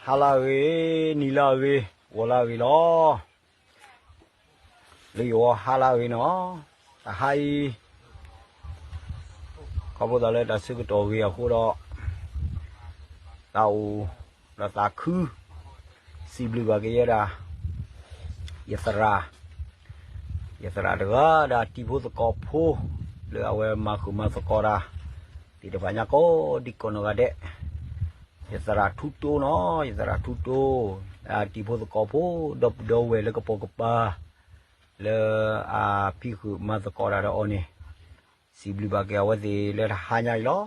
ဟါလၢအဂ့ၤ, နံၤလၢအဂ့ၤ, ဂီၤလၢအဂ့ၤလီၤ. လၢယဂီၢ်ဟါလၢအဂ့ၤနီၤ, တဟါအံၤ ခီဖျိသးလၢတၢ်ဆၢကတီၢ်ဂ့ၤအဃိဒီး သးအိၣ်ဒီးသးခု စံးဘျုးဘၣ်က့ၤယဲဒၣ် ယသရၣ်, ယသရၣ်တဂၤဒီးအတံၤဖိသကိးဖိ လၢအဝဲမၤဃုာ်မၤသကိးတၢ် သ့ၣ်တဖၣ်ညါကိးဒံကိးနီၢ်ဂၤဒဲး, ယသရၣ်ထူတိနီၤ, ယသရၣ်ထူတိ, အတံၤဖိသကိးဖိ ဒီပုၢ်ဒီဝဲၢ်လၢကပိာ်ကပၤ လၢအဖံးဃုာ်မၤသကိးတၢ်ဒီးအီၤန့ၣ် စံးဘျုးဘၣ်က့ၤအဝဲသ့ၣ်လၢတဟါညါအံၤလီၤ.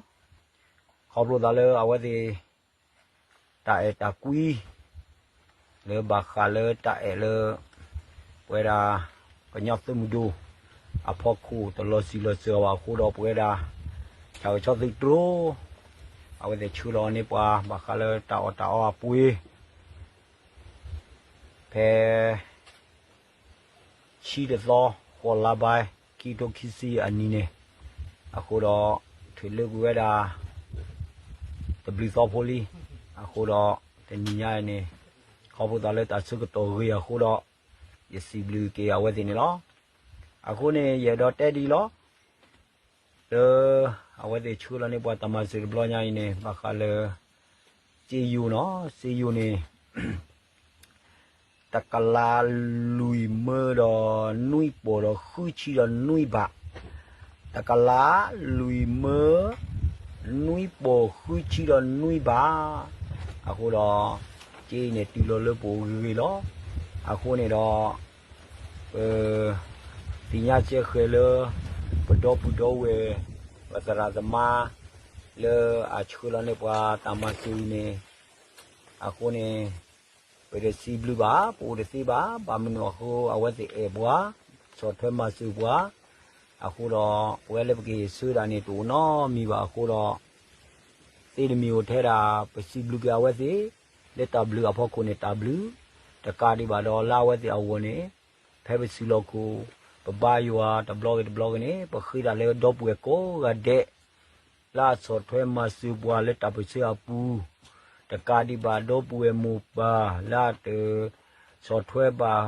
ခီဖျိသးလၢအဝဲသ့ၣ် တၢ်အဲၣ်တၢ်ကွံ လၢဘၣ်ဃးလၢတၢ်အဲၣ်လၢ ပဝဲဒၣ် ကညီသုးမုၢ်ဒိၣ် အဖီခိၣ်တလီၤစံၣ်လီၤစၢၤဘၣ်အဃိဒီး ပဝဲဒၣ် တၢ်ကဆီသုးတြိ အဝဲသ့ၣ်ဆှၢလီၤန့ၢ်ပှၤ ဘၣ်ဃးလၢတၢ်အီၣ်တၢ်အီအပှ့ၤ ဖဲ ဆံတသီ ဃိးလါဘၣ် ခံကထိခံဆံအနံၤန့ၣ်, အဃိဒီး ထုးလၢကွံာ်ဝဲဒၣ် တဘျုးသီဖိလံ, အဃိဒီး တနံၤညါအံၤန့ၣ် ခီဖျိသးလၢတၢ်ဆၢကတီၢ်ဂ့ၤအဃိဒီး ယစံးဘျုးက့ၤအဝဲသ့ၣ်န့ၣ်လီၤ. အဃိန့ၣ် ယအဲၣ်ဒိးတဲဒ်အံၤလီၤ. လၢ အဝဲသ့ၣ်ဆှၢလီၤန့ၢ်ပှၤတၢ်မၤစၢၤတဘျီညါအံၤန့ၣ် ဘၣ်ဃးလၢ စ့ယိၤနီၤ, စ့ယိၤန့ၣ် တကလးလွံၢ်မၢဒီးနွံပိာ်ဒီးဃုဆံဒီးနွံဘး, တကလးလွံၢ်မၢ နွံပိာ်ဃုဆံဒီးနွံဘး, အဃိဒီး စ့အံၤန့ၣ်တုၤလီၤလၢပအိၣ်ဂ့ၤဂ့ၤလီၤ. အဃိန့ၣ်ဒီး ပ သ့ၣ်ညါစဲဃဲၤလၢ ပဒီပုၢ်ဒီဝဲၢ် ပသရၣ်သမါ လၢအဆှၢလီၤန့ၢ်ပှၤတၢ်မၤစၢၤအံၤန့ၣ်, အဃိန့ၣ် ပတစံးဘျုးဘၣ် ပအိၣ်တသ့ဘၣ်, ဘၣ်မနုၤအဃိ အဝဲသ့ၣ်အဲၣ်ပှၤ ဆီၣ်ထွဲမၤစၢၤပှၤ, အဃိဒီး ပဝဲလၢပကဟ့ၣ်ဆၢတၢ်န့ၣ် တအိၣ်နီတမံၤဘၣ်အဃိဒီး သ့တမံၤအိၣ်ထဲဒၣ် ပစံးဘျုးက့ၤအဝဲသ့ၣ် လၢတၢ်ဘျုးအဖီခိၣ်န့ၣ်တၢ်ဘျုး, တကးဒံးဘၣ်ဒီးလၢအဝဲသ့ၣ်အဂီၢ်န့ၣ် ဖဲပစုလီၢ်ခိၣ် ပဘါယွၤတဘျီဂ့ၤတဘျီဂ့ၤန့ၣ် ပဃ့တၢ်လၢဒီပုၢ်ဝဲၢ်ကိးဂၤဒဲး လၢအဆီၣ်ထွဲမၤစၢၤပှၤလၢတၢ်ပၢၢ်ဆၢအပူၤ, တကးဒံးဘၣ်ဒီပုၢ်ဝဲၢ်မိၢ်ပၢ် လၢအတ ဆီၣ်ထွဲဘၣ်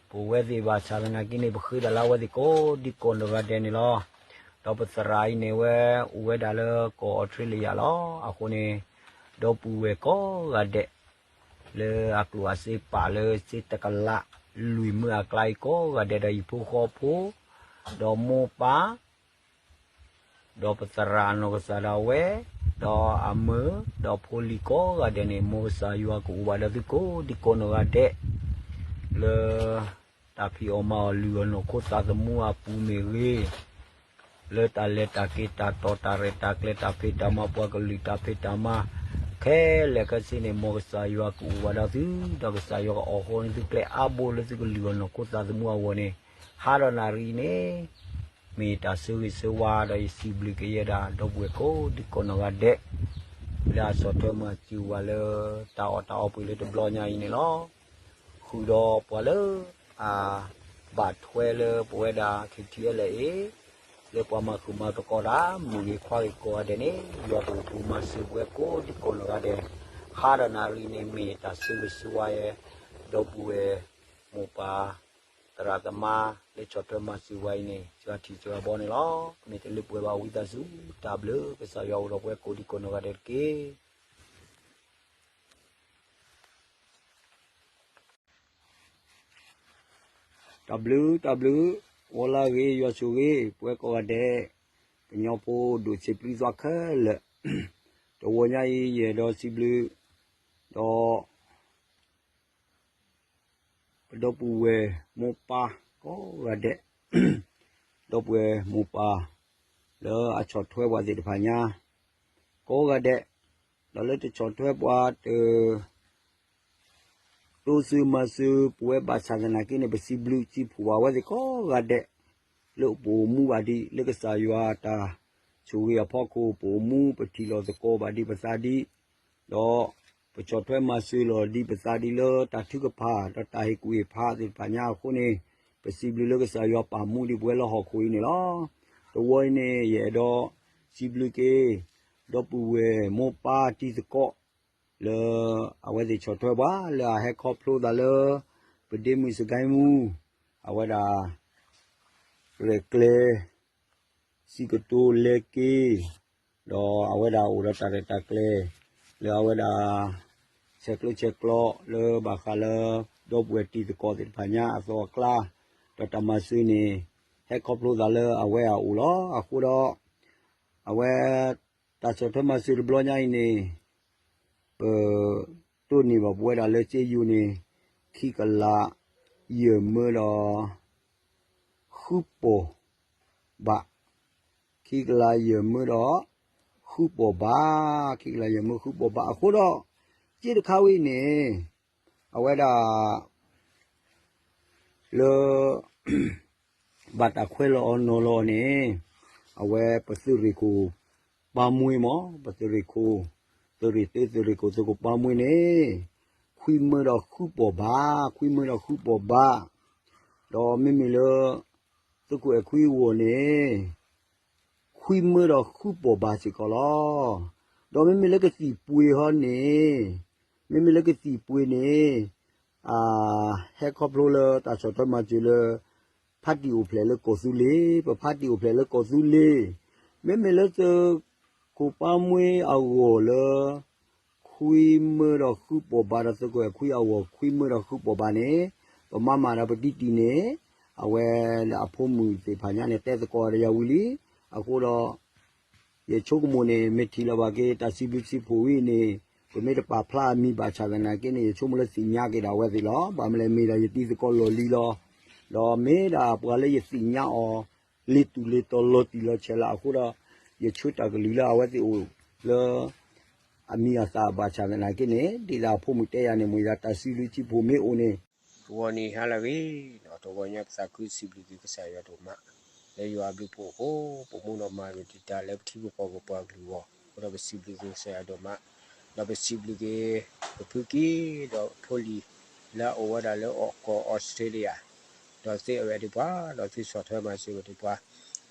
ပဝဲသ့ၣ်ဘၣ်ဆၣ်သနာ်က့န့ၣ် ပဃ့တၢ်လၢအဝဲသ့ၣ်ကိးဒံကိးနီၢ်ဂၤဒဲးန့ၣ်လီၤ. ဒီးပသရၣ်အံၤန့ၣ်ဝဲ အိၣ်ဝဲဒၣ်လၢကီၢ်အီးစထြ့လယါလီၤ. အဃိန့ၣ် ဒီပုၢ်ဝဲၢ်ကိးဂၤဒဲး လၢအကျိၣ်အစ့ပာ်လၢစ့တကလး လွံၢ်မၢအကျါအံၤကိးဂၤဒဲးဒီးဟံၣ်ဖိဃီဖိ ဒီးမိၢ်ပၢ် ဒီးပသရၣ်အနီၢ်ကစၢ်ဒၣ်ဝဲ ဒီးအမုၢ် ဒီးဖိလံၤကိးဂၤဒဲးန့ၣ် မ်ကစၢ်ယွၤကအိၣ်ဘၣ်ဒီးသုကိးဒံကိးနီၢ်ဂၤဒဲး လၢ တၢ်ဖံးအီၣ်မၤအီၣ်လုၢ်အီၣ်နီၢ်ခိသးသမူအပူၤမ့ၢ်ဂ့ၤ, လၢတၢ်လဲၤတၢ်က့ၤတၢ်တီၢ်တၢ်ရဲၣ်တၢ်ကျဲၤတၢ်ဖံးတၢ်မၤပှၤကလုာ်တၢ်ဖံးတၢ်မၤ ခဲလၢာ်ခဲဆ့န့ၣ် မ်ကစၢ်ယွၤကအိၣ်ဘၣ်ဒီးသု, ဒီးကစၢ်ယွၤကအီၣ်ဃီန့ၢ်သုကျဲအါဘိလၢသုကလုၢ်အီၣ်နီၢ်ခိသးသမူအဂီၢ်န့ၣ်, ဟါဒီးနၣ်ရံၣ်န့ၣ် မ့ၢ်တၢ်ဆၢဂ့ၤဆၢဝါဒီးယစံးဘျုးက့ၤယဲဒၣ် ဒီပုၢ်ဝဲၢ်ကိးဒံကိးနီၢ်ဂၤဒဲး လၢအဆီၣ်ထွဲမၤစၢၤဝဲလၢ တၢ်အီၣ်တၢ်အီပှ့ၤလၢတဘျီညါအံၤန့ၣ်လီၤ. ဃုာ်ဒီးပှၤလၢ အ ဘၣ်ထွဲလၢပဝဲဒၣ် KTLA လၢပှၤမၤဃုာ်မၤသကိးတၢ် မုၣ်ဂ့ၤခွါဂ့ၤကိးဂၤဒဲးန့ၣ် ယွၤကအိၣ်မၤစၢၤပဝဲကိးဒံကိးနီၢ်ဂၤဒဲး, ဟါဒီးနၣ်ရံၣ်န့ၣ် မ့ၢ်တၢ်ဆၢဂ့ၤဆၢဝါယဲ ဒီပုၢ်ဝဲၢ်မိၢ်ပၢ် သရၣ်သမါ လၢဆီၣ်ထွဲမၤစၢၤဝဲအံၤန့ၣ် စှၤထံၣ်စှၤဘီန့ၣ်လီၤ. မ့ၢ်တလၢပှဲၤဘၣ်ဝံသးစူၤ တၢ်ဘျုး ကစၢ်ယွၤအိၣ်ဒီးပဝဲကိးဒံကိးနီၢ်ဂၤဒဲးတက့ၢ်. တၢ်ဘျုး တၢ်ဘျုး, ဂီၤလၢအဂ့ၤ ယွၤဆိၣ်ဂ့ၤ ပဝဲကိးဂၤဒဲး, ကညီဖိဒိၣ်ဆံးပျုၢ်သွါခဲလၢာ်, တဂီၤညါအံၤ ယအဲၣ်ဒိးစံးဘျုး, ဒီး ပဒီပုၢ်ဝဲၢ်မိၢ်ပၢ်ကိးဂၤဒဲး, ဒီပုၢ်ဝဲၢ်မိၢ်ပၢ် လၢအဆီၣ်ထွဲပှၤသ့ၣ်တဖၣ်ညါ ကိးဂၤဒဲး, ဒီးလၢတဆီၣ်ထွဲပှၤတ တိစၢၤမၤစၢၤပဝဲဘၣ်ဆၣ်သနာ်က့န့ၣ် ပစံးဘျုးစံးဖှိၣ်ဘၣ်ဝဲသ့ၣ်ကိးဂၤဒဲး, လၢပအိၣ်မူဘၣ်ဒံး လၢကစၢ်ယွၤတၢ်ဆိၣ်ဂ့ၤအဖီခိၣ် ပအိၣ်မူပထံၣ်လိာ်သကိးဘၣ်ဒံးပသးဒံး, ဒီးပဆီၣ်ထွဲမၤစၢၤလိာ်ဒံးပသးဒံးလၢတၢ်ထုကဖၣ် ဒီးတၢ်ဟ့ၣ်ကူၣ်ဟ့ၣ်ဖးသ့ၣ်တဖၣ်ညါအဃိန့ၣ်, ပစံးဘျုးလၢကစၢ်ယွၤပာ်မူဒံးပဝဲလၢဟီၣ်ခိၣ်အံၤန့ၣ်လီၤ. တဝီအံၤန့ၣ် ယအဲၣ်ဒိးစံးဘျုးက့ၤ ဒီပုၢ်ဝဲၢ်မိၢ်ပၢ်တံၤသကိး လၢအဝဲသ့ၣ်ဆီၣ်ထွဲပှၤလၢအဟဲခီဖျိသးလၢ ပဒ့မုၢ်စကဲမူ အဝဲဒၣ် ရဲၣ်ကျဲၤ စံးကတိၤလဲၤက့ၤ ဒီးအဝဲဒၣ်အိၣ်ဒီးတၢ်ရဲၣ်တၢ်ကျဲၤ လၢအဝဲဒၣ် ဆဲးကျၢဆဲးကျိးလၢဘၣ်ဃးလၢ ဒီပုၢ်ဝဲၢ်တံၤသကိးသ့ၣ်တဖၣ်ညါအသီအကျါ ဒီးတၢ်မၤစၢၤန့ၣ် ဟဲခီဖျိသးလၢအဝဲအအိၣ်လီၤ. အဃိဒီး အဝဲ တၢ်ဆီၣ်ထွဲမၤစၢၤတဘျီညါအံၤန့ၣ် ပ တိၢ်န့ၢ်ဘၣ်ပဝဲဒၣ်လၢစ့ယိၤန့ၣ် ခံကလး ယဲၢ်မၢဒီး ဃုပိာ်ဘး, ခံကလးယဲၢ်မၢဒီး ဃုပိာ်ဘး, ခံကလးယဲၢ်မၢဃုပိာ်ဘးအဃိဒီး စ့တခါဝဲအံၤန့ၣ် အဝဲဒၣ် လၢ ဘၣ်တၢ်ခွဲးလီၤအီၤနီၤလီၤအီၤန့ၣ် အဝဲပသုးရ့ၣ်ခိၣ် ပၢ်မှ့မး ပသုးရ့ၣ်ခိၣ် သုးရ့ၣ်သ့ သုးရ့ၣ်ခိၣ် သုးခိၣ်ပၢ်မှ့န့ၣ် ခွံမၢဒီးဃုပိာ်ဘး, ခွံမၢဒီးဃုပိာ်ဘး, ဒီးမ့မ့ၢ်လၢ သုးခိၣ်အဲၣ်ခွံအဂီၢ်န့ၣ် ခွံမၢဒီးဃုပိာ်ဘးစ့ၢ်ကီးလီၤ. ဒီးမ့မ့ၢ်လၢကသံၣ်ပှ့ၤဟီန့ၣ်, မ့မ့ၢ်လၢကသံၣ်ပှ့ၤန့ၣ် ဟဲခီဖျိလၢတၢ်ဆီၣ်ထွဲမၤစၢၤလၢ ဖါတံၣ်အိၣ်ဖျဲၣ်လၢကီၢ်သူလ့ၤ, ပဖါတံၣ်အိၣ်ဖျဲၣ်လၢကီၢ်သူလ့ၤ, မ့မ့ၢ်လၢသုးခိၣ်ပၢ်မှ့အဂီၢ်လၢ ခွံမၢဒီးဃုပိာ်ဘးဒီးသုးခိၣ်အဲၣ်ခွံအဂီၢ် ခွံမၢဒီးဃုပိာ်ဘးန့ၣ် ပမၤမၤဒီးပတံၢ်တံၢ်န့ၣ် အဝဲလၢအဖိမုၣ်သ့ၣ်တဖၣ်ညါန့ၣ် တဲသကိးဒီးယၤဝံၤလံ. အဃိဒီး ယဆိကမိၣ်န့ၣ် မ့ၢ်ထံၣ်လီၤဘၣ်က့ၤတၢ်စံးဘျုးစံးဖှိၣ်ဝံၤန့ၣ် ပမ့ၢ်တပာ်ဖျါအမံၤဘၣ်ဆၣ်သနာ်က့န့ၣ် ယဆိကမိၣ်လၢသ့ၣ်ညါက့ၤဒၣ်ဝဲသ့ၣ်လီၤ. ဘၣ်မနုၤလဲၣ်မ့ၢ်ဒၣ်ယတံၤသကိးလီၢ်လံၤလီၤ. ဒီးမ့ၢ်ဒၣ်ပှၤလၢယသ့ၣ်ညါအီၤ လ့ၤတူၢ်လ့ၤတီၤလီၤတံၢ်လီၤဆဲးလီၤအဃိဒီး ယဆၢတၢ်ကလုၢ်လၢအဝဲသ့ၣ်အိၣ်လၢ အမံၤအသၣ်ဘၣ်ဆၣ်သနာ်က့န့ၣ် ဒ်သိးအဖိမုၣ်တဲယၤန့ၣ် မ့ၢ်ဒၣ်တၢ်စံးဘျုးစံးဖှိၣ်မ့ၢ်အိၣ်န့ၣ် တဂီၤန့ၣ်ဟါလၢအဂ့ၤ, တဂီၤညါပသးခုစံးဘျုးက့ၤကစၢ်ယွၤဒိၣ်မး လၢယွၤအဘျုးဖှိၣ်အဃိ ပမူဒီးမၤလိာ်တံာ်တာ်လၢပထံပကီၢ်ပပှၤကလုာ်အဂီၢ် အဃိဒီးပစံးဘျုးက့ၤကစၢ်ယွၤဒိၣ်မး, ဒီးပစံးဘျုးက့ၤ ပဖုကံ ဒီးဖိလံၤ လၢအအိၣ်ဝဲဒၣ်လၢအီၣ်ကီၢ်အီစထြ့လယါ ဒီးသ့ၣ်အဝဲသ့ၣ်ပှၤ ဒီးသ့ၣ်ဆီၣ်ထွဲမၤစၢၤဝဲသ့ၣ်ပှၤ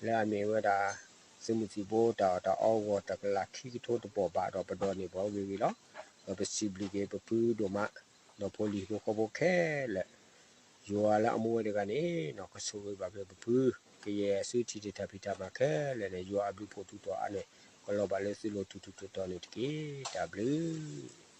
လၢအမ့ၢ်ဝဲဒၣ် သုးမုၢ်သံၣ်ဘိတၢ်အီၣ်တၢ်အီအဂီၢ် တကလးခံကထိတဘီၣ်ဘးဒီးပဒိးန့ၢ်ဘၣ်ဂ့ၤဂ့ၤလီၤ. ဒီးပစံးဘျုးက့ၤပဖုဒိၣ်မး ဒီးဖိလံၤဖိဃီဖိခဲလၢာ် ယွၤလၢအမူဝဲတဂၤန့ၣ် ကဆိၣ်ဂ့ၤဘၣ်က့ၤပဖု ကယဲၢ်ဆူထံၣ်တထၢၣ်ဖံးတၢ်မၤခဲလၢာ်န့ၣ် ယွၤအဘျုးဖှိၣ်ထူးတီၤအါန့ၣ် ကလီၤဘၣ်လၢသုလိၤထူးထူးတီၤတီၤန့ၣ်တက့ၢ်. တၢ်ဘျုး